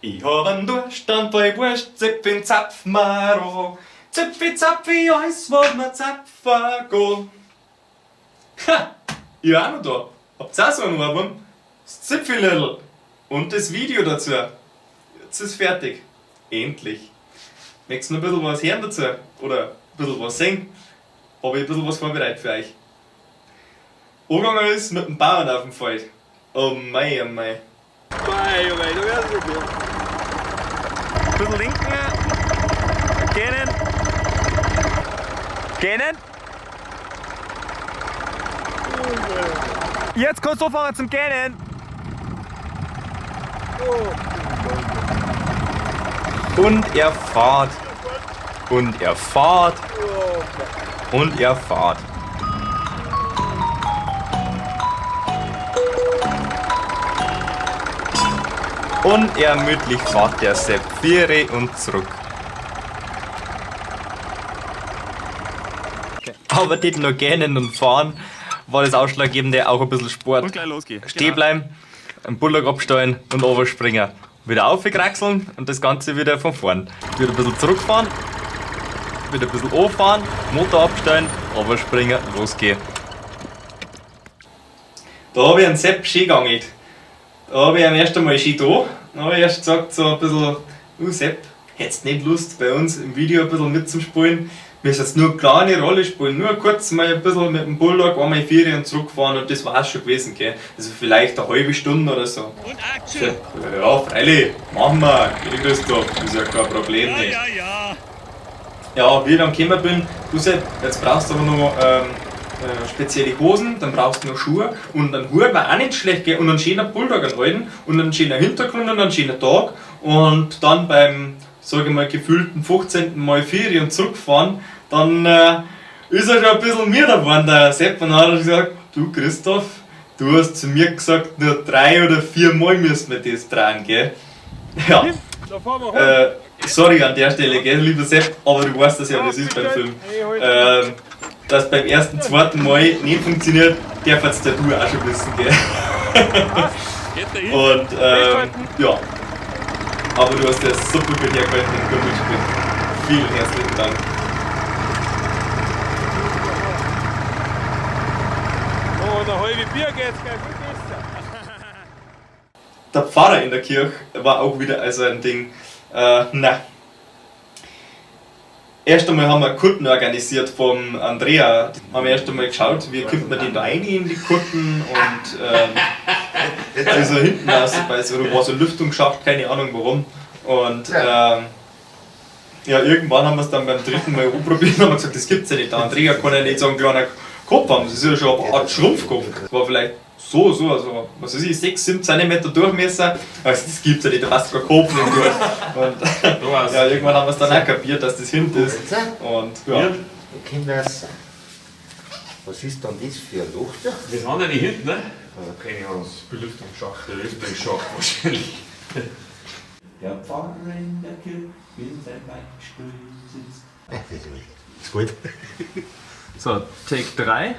Ich hab einen Durst, dann bei Wurst, Zipfin, Zapf, Maro. Zipfi, Zapfi, alles, was mir zapfen go. Ha! Ich auch noch da. Habt's auch so einen Ohrwurm? Das Zipfilitl. Und das Video dazu. Jetzt ist fertig. Endlich. Möchtest du noch ein bisschen was hören dazu? Oder ein bisschen was sehen? Hab ich ein bisschen was vorbereitet für euch. Angegangen ist mit dem Bauern auf dem Feld. Oh mei, oh mei. Mei, oh mei, du wärst so gut. Ein bisschen linken. Gähnen. Gähnen. Jetzt kannst du anfangen zum Gähnen. Und er fährt. Und er fährt. Und er fährt. Unermüdlich fährt der Sepp Viere und zurück. Aber nicht nur gähnen und fahren war das Ausschlaggebende, auch ein bisschen Sport. Und gleich losgehen. Stehen bleiben, einen Bullock abstellen und runterspringen. Wieder aufkraxeln und das Ganze wieder von vorn. Wieder ein bisschen zurückfahren, wieder ein bisschen anfahren, Motor abstellen, runterspringen, losgehen. Da hab ich einen Sepp Ski gegangen. Da hab ich am ersten Mal Ski da. Dann hab ich erst gesagt, so ein bisschen, du Sepp, hättest nicht Lust bei uns im Video ein bisschen mitzuspielen? Wir müssen jetzt nur eine kleine Rolle spielen, nur kurz mal ein bisschen mit dem Bulldog einmal Viere und zurückfahren und das war's schon gewesen, gell? Also vielleicht eine halbe Stunde oder so. Und Action! Ja, freilich, machen wir, gell, Christoph, ist ja kein Problem Ja, nicht. ja, ja. Ja, wie ich dann gekommen bin, du Sepp, jetzt brauchst du aber noch spezielle Hosen, dann brauchst du noch Schuhe und einen Hut war auch nicht schlecht, gell? Und einen schönen Bulldog einen alten und einen schönen Hintergrund und einen schönen Tag und dann beim, sag ich mal, gefühlten 15. Mal Viere und zurückfahren, dann ist er schon ein bisschen müder geworden, der Sepp, und dann hat er gesagt, du Christoph, du hast zu mir gesagt, nur 3 oder 4 Mal müssen wir das drehen, gell? Ja. Da fahren wir hoch. Sorry an der Stelle, gell, lieber Sepp, aber du weißt das ja, wie es ist beim Film. Dass beim ersten, zweiten Mal nicht funktioniert, darf jetzt der du auch schon wissen, gell? Und ja. Aber du hast ja super gut hergehalten und gut mitgespielt. Vielen herzlichen Dank. Oh, eine halbe Bier geht's gleich viel besser. Der Pfarrer in der Kirche war auch wieder also ein Ding. Na. Erst einmal haben wir Kutten organisiert vom Andrea. Haben wir erst einmal geschaut, wie kommt man den da rein in die Kutten und also hinten aus, bei so, war so ein Lüftungsschacht, keine Ahnung warum. Und ja, irgendwann haben wir es dann beim dritten Mal anprobiert und haben gesagt, das gibt's ja nicht. Der Andrea kann ja nicht so einen kleinen Kopf haben, das ist ja schon eine Art Schrumpfkopf. Das war vielleicht so, so, also, was weiß ich, 6, 7 Zentimeter Durchmesser. Also das gibt's ja nicht, da passt kein Kopf nicht durch. Und ja, irgendwann haben wir's dann auch kapiert, dass das hinten ist. Und, ja. Kinders, was ist dann das für ein Loch da? Das haben ja die hinten, ne? Ja, keine Ahnung. Belüftungsschacht. Belüftungsschacht wahrscheinlich. Der Pfarrer in der Kirche in seinem Beichtstuhl sitzt. Ist gut. So, Take 3.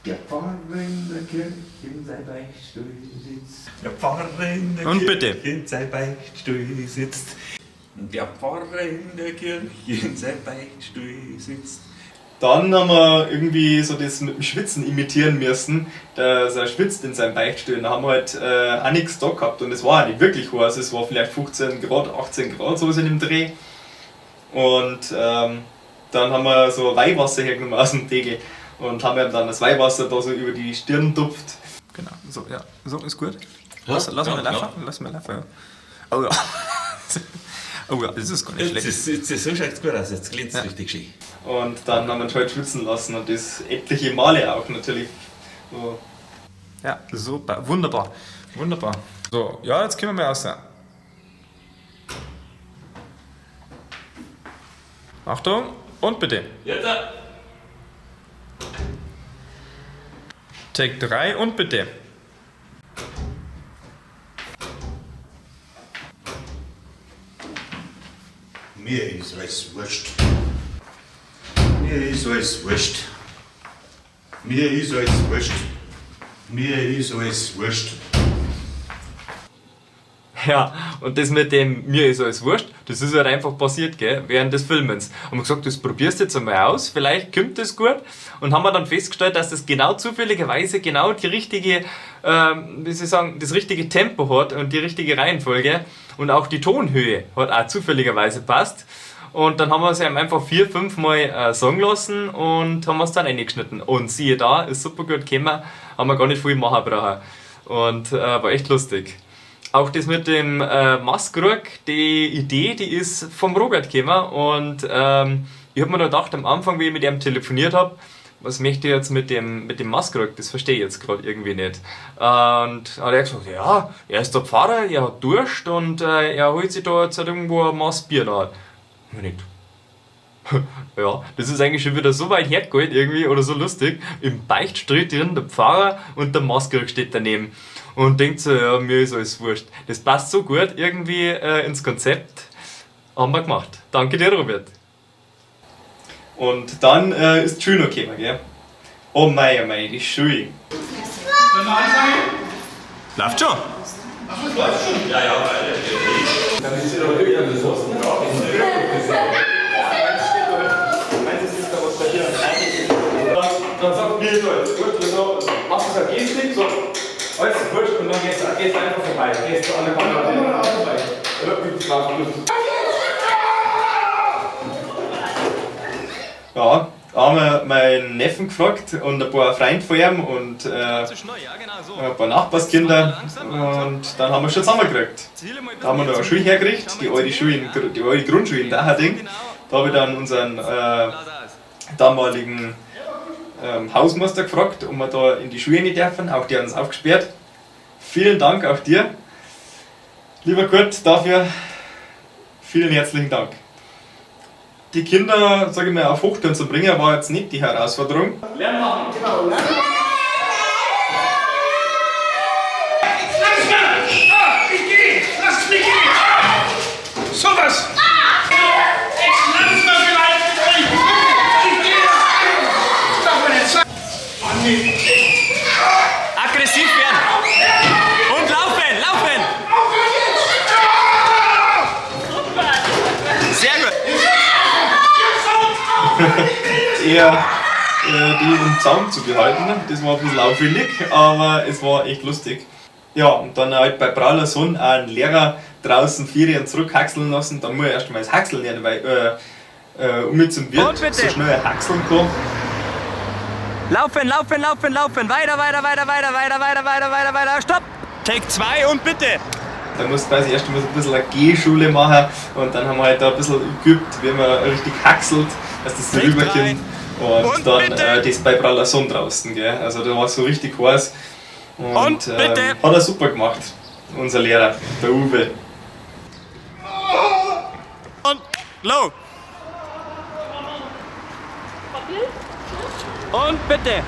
Der Pfarrer in der Kirche in seinem Beichtstuhl sitzt. Der Pfarrer in der Und bitte. Kirche in seinem Beichtstuhl sitzt. Der Pfarrer in der Kirche in seinem Beichtstuhl sitzt. Dann haben wir irgendwie so das mit dem Schwitzen imitieren müssen, dass er schwitzt in seinem Beichtstuhl. Da haben wir halt auch nichts da gehabt und es war auch nicht wirklich heiß, es war vielleicht 15 Grad, 18 Grad, sowas in dem Dreh. Und dann haben wir so Weihwasser hergenommen aus dem Tegel und haben ihm dann das Weihwasser da so über die Stirn tupft. Genau, so, ja, so ist gut. Ja, Lass ja, mal laufen, ja. lass mal laufen, ja. Oh ja. Oh ja, das ist gar nicht Jetzt schlecht. so schaut's gut aus, jetzt glänzt Ja. richtig schön. Und dann haben wir ihn halt schwitzen lassen und das etliche Male auch natürlich. So. Ja, super, wunderbar, wunderbar. So, ja, jetzt können wir mal raus. Achtung und bitte. Jetzt! Take 3 und bitte. Mir ist alles wurscht. Mir ist alles wurscht. Mir ist alles wurscht. Mir ist alles wurscht. Ja, und das mit dem mir ist alles wurscht, das ist halt einfach passiert, gell, während des Filmens. Haben wir gesagt, das probierst du jetzt einmal aus, vielleicht kommt das gut. Und haben wir dann festgestellt, dass das genau zufälligerweise genau die richtige, wie soll ich sagen, das richtige Tempo hat und die richtige Reihenfolge. Und auch die Tonhöhe hat auch zufälligerweise passt. Und dann haben wir es ihm einfach 4, 5 Mal sagen lassen und haben es dann reingeschnitten. Und siehe da, ist super gut gekommen, haben wir gar nicht viel machen brauchen. Und war echt lustig. Auch das mit dem Maßkrug, die Idee, die ist vom Robert gekommen. Und ich hab mir da gedacht, am Anfang, wie ich mit ihm telefoniert hab, was möchte ich jetzt mit dem Maßkrug? Das verstehe ich jetzt grad irgendwie nicht. Und hat er gesagt, ja, er ist der Pfarrer, er hat Durst und er holt sich da jetzt halt irgendwo ein Maß Bier da. Und ich, ja, das ist eigentlich schon wieder so weit hergeholt irgendwie oder so lustig. Im Beichtstuhl drin der Pfarrer und der Maßkrug steht daneben und denkt so, ja, mir ist alles wurscht. Das passt so gut irgendwie ins Konzept. Haben wir gemacht. Danke dir, Robert. Und dann ist die Schule noch gekommen, gell? Oh mei, oh mei, die Schule. Sollen wir anfangen? Läuft schon. Ach, das läuft schon. Ja, ja, Dann sagt mir so, jetzt gut, so, machst du so eine Gestik, so, alles wurscht und dann gehst du einfach vorbei. Gehst du an der Kamera vorbei. Ja, da haben wir meinen Neffen gefragt und ein paar Freunde von ihm und ein paar Nachbarskinder und dann haben wir schon zusammengekriegt. Da haben wir noch eine Schule hergekriegt, die alte Schule, die alte Grundschule in Dacherding. Da habe ich dann unseren damaligen Hausmeister gefragt, ob wir da in die Schule rein dürfen. Auch der hat uns aufgesperrt. Vielen Dank auch dir, lieber Kurt, dafür. Vielen herzlichen Dank. Die Kinder, sag ich mal, auf Hochtouren zu bringen, war jetzt nicht die Herausforderung. Lärm machen. Genau, Lärm machen. Lass mich! Ah, ich geh! Lass mich gehen! Ah, sowas! Jetzt lass mal vielleicht mit euch! Ich geh! Das darf man nicht sagen! Oh, nee. Aggressiv werden! Und laufen! Laufen! Sehr gut! Eher die im Zaum zu behalten, das war ein bisschen aufwendig, aber es war echt lustig. Ja, und dann halt bei prahler Sonne auch einen Lehrer draußen 4 und zurück haxeln lassen, dann muss ich erst mal das Haxeln lernen, weil um mit zum Wirt Und bitte. so schnell haxeln kann. Laufen, laufen, laufen, laufen. Weiter, weiter, weiter, weiter, weiter, weiter, weiter, weiter, weiter. Stopp! Take 2 und bitte! Da musst du quasi erst mal so ein bisschen eine Gehschule machen und dann haben wir halt da ein bisschen geübt, wie man richtig haxelt, dass das so Take rüberkommt. Und Und dann bitte. das bei praller Sonne draußen, gell? Also da war es so richtig heiß. Und, Und bitte. hat er super gemacht, unser Lehrer, der Uwe. Und low! Und bitte.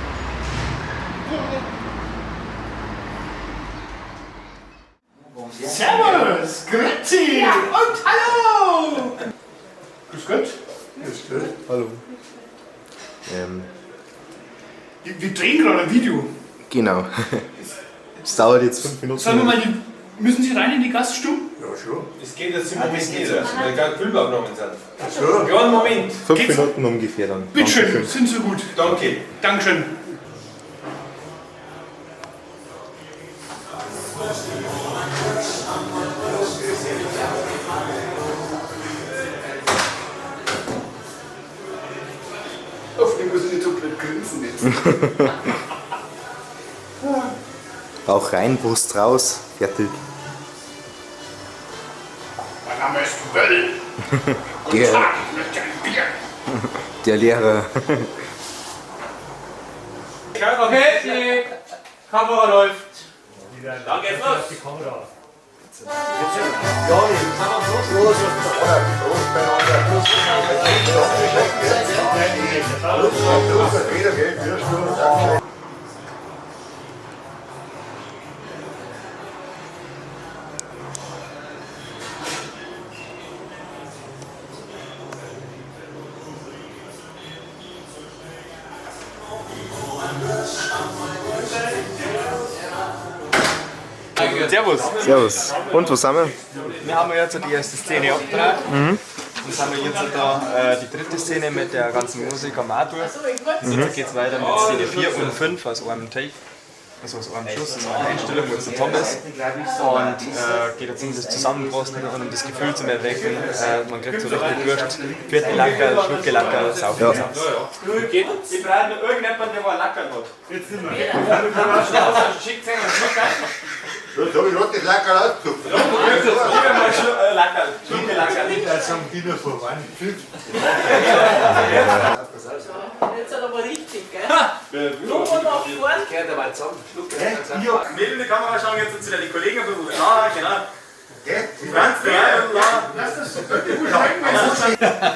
Servus, grüezi und hallo! Grüß Gott. Grüß Gott. Hallo. Wir drehen gerade ein Video. Genau. Es dauert jetzt 5 Minuten. Sollen wir mal die. Müssen Sie rein in die Gaststube? Ja, schon. Es geht jetzt im Moment nicht, weil gerade Filmaufnahmen sind. Schon. Ja, einen Moment. 5 Geht's? Minuten ungefähr dann. Bitteschön, Dankeschön. sind so gut. Danke. Dankeschön. Hoffentlich muss ich nicht so blöd grinsen jetzt. Bauch rein, Brust raus, fertig. Mein Name ist Böll. Guten Der- Tag, ich möchte ein Bier. Der Lehrer. Okay, die Kamera läuft. Dann geht's los. Servus. Servus. Und wo sind wir? Wir haben jetzt die erste Szene abgedreht. Mhm. Und sind wir jetzt da die dritte Szene mit der ganzen Musik am auch durch. Mhm. Jetzt geht es weiter mit Szene 4 und 5 aus einem Take. Also aus einem Schuss, aus einer Einstellung, wo jetzt der Tom ist. Und geht jetzt um das Zusammenprosten und um das Gefühl zu erwecken. Man kriegt so richtig Durst. Vierte Lackerl, Schlucke Lackerl, saufen. Ja. Ich brauche noch irgendjemanden, der ein Lackerl hat. Jetzt sind wir. Schickt einen Schluck. Das habe ich gerade das Lackerl ausgesucht. Lackerl, Schlucke Lackerl. Jetzt hat aber richtig, gell? Nur nach vorn. Neben die Kamera schauen jetzt zu den Kollegen ein bisschen. Ja, genau. Franz, ja, ja.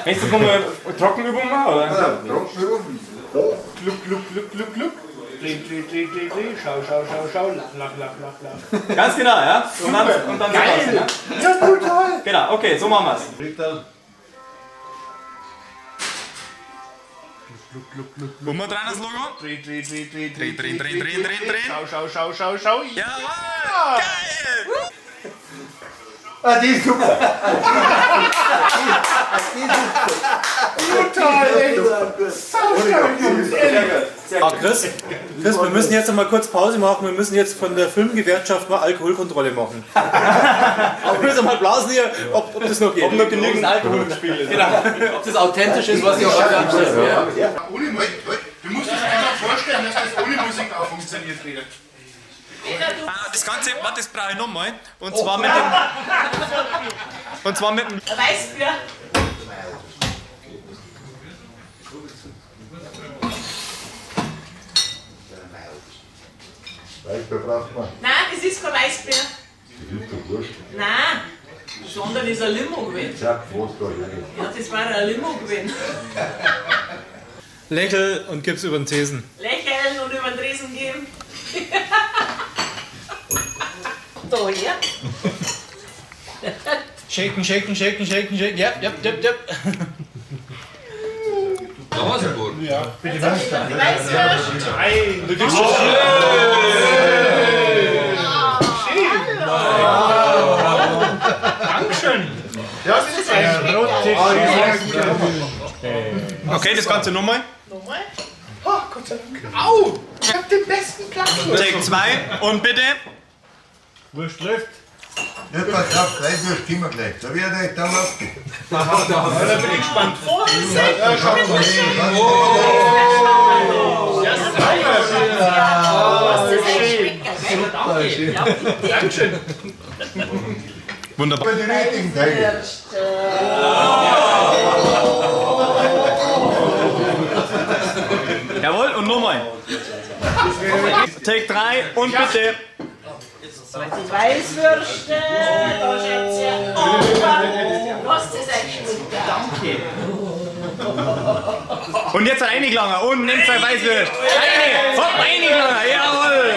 Möchtest du mal eine Trockenübung machen, oder? Trockenübung. Gluck, gluck, gluck, gluck, gluck. Dreh, dreh, dreh, dreh, dreh. Schau, schau, schau, schau. Lach, lach, lach, lach, lach. Ganz genau, ja. Und dann Geil. so raus, ja? Ja, brutal. Genau, okay, so machen wir's. Wo wir dran das Logo? Dreh, dreh, dreh, dreh, Dreh, dreh, dreh, dreh, dreh, dreh. Schau, schau, schau, schau, schau. Jawohl! Geil! Ah, die ist super. Brutal, echt. Saustark, Jungs, ehrlich. Ah, Chris, wir müssen jetzt noch mal kurz Pause machen. Wir müssen jetzt von der Filmgewerkschaft mal Alkoholkontrolle machen. Wir müssen mal blasen hier, ob das noch geht. Ob noch genügend Alkohol im Spiel ist. Genau. Ob das authentisch ist, was ihr heute anstellt. Ja. Ohne Musik. Du musst dir das einfach vorstellen, dass das ohne Musik auch funktioniert, Peter. Ah, das Ganze, warte, das brauche ich nochmal. Und zwar mit dem. Und zwar mit dem. Ein Weißbier. Weißbier braucht man. Nein, das ist kein Weißbier. Das ist doch wurscht. Nein, das andere ist ein Limo gewesen. Sag, was da hergeht. Ja, das war ein Limo gewesen. Lächel und gib's über den Thesen. Lächeln und über den Tresen gehen. Da her. Shaken, shaken, shaken, shaken, shaken. Ja, ja, ja, ja. Ja, bitte was? Weißwürst. Nein. Du gibst Dankeschön. Ja, das ist ein Okay, das Ganze nochmal. Nochmal. Oh, Gott sei Dank. Au! Ich hab den besten Platz. Take 2 und bitte. Wurscht läuft. Ja, pass auf, Weißwurst kriegen wir gleich. Da wird euch dann laufen. Da bin ich gespannt. Vorsicht! Ja, schau mal. Was ist ein Schmecker, gell? Ja, bitte. Dankeschön. Wunderbar. Die richtigen Teile. Jawohl, und nochmal. Take 3 und bitte. Die Weißwürste, da schaut's ja. Oh, was ist ein Schmecker? Danke. Und jetzt reingelangen und nehmt zwei Weißwürst. Eine, hopp, reingelangen, jawohl.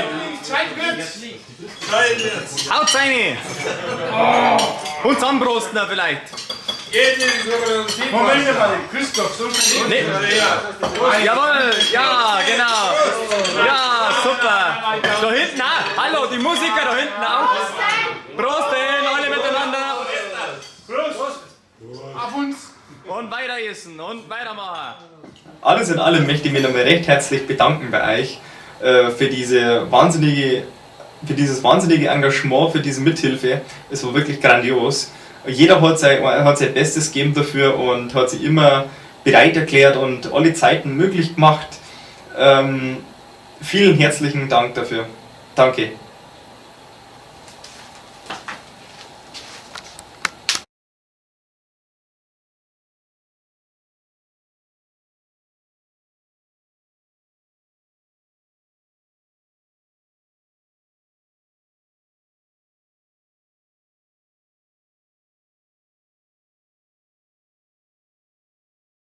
Haut's rein. Und zusammenprosten da vielleicht. Moment mal, Christoph, so schnell. Nee. Jawohl, ja, genau. Ja, super. Da hinten auch. Hallo, die Musiker da hinten auch. Prost, alle miteinander. Prost. Auf uns. Und weiter essen und weitermachen. Alles in allem möchte ich mich nochmal recht herzlich bedanken bei euch für dieses wahnsinnige Engagement, für diese Mithilfe. Es war wirklich grandios. Jeder hat sein Bestes gegeben dafür und hat sich immer bereit erklärt und alle Zeiten möglich gemacht. Vielen herzlichen Dank dafür. Danke.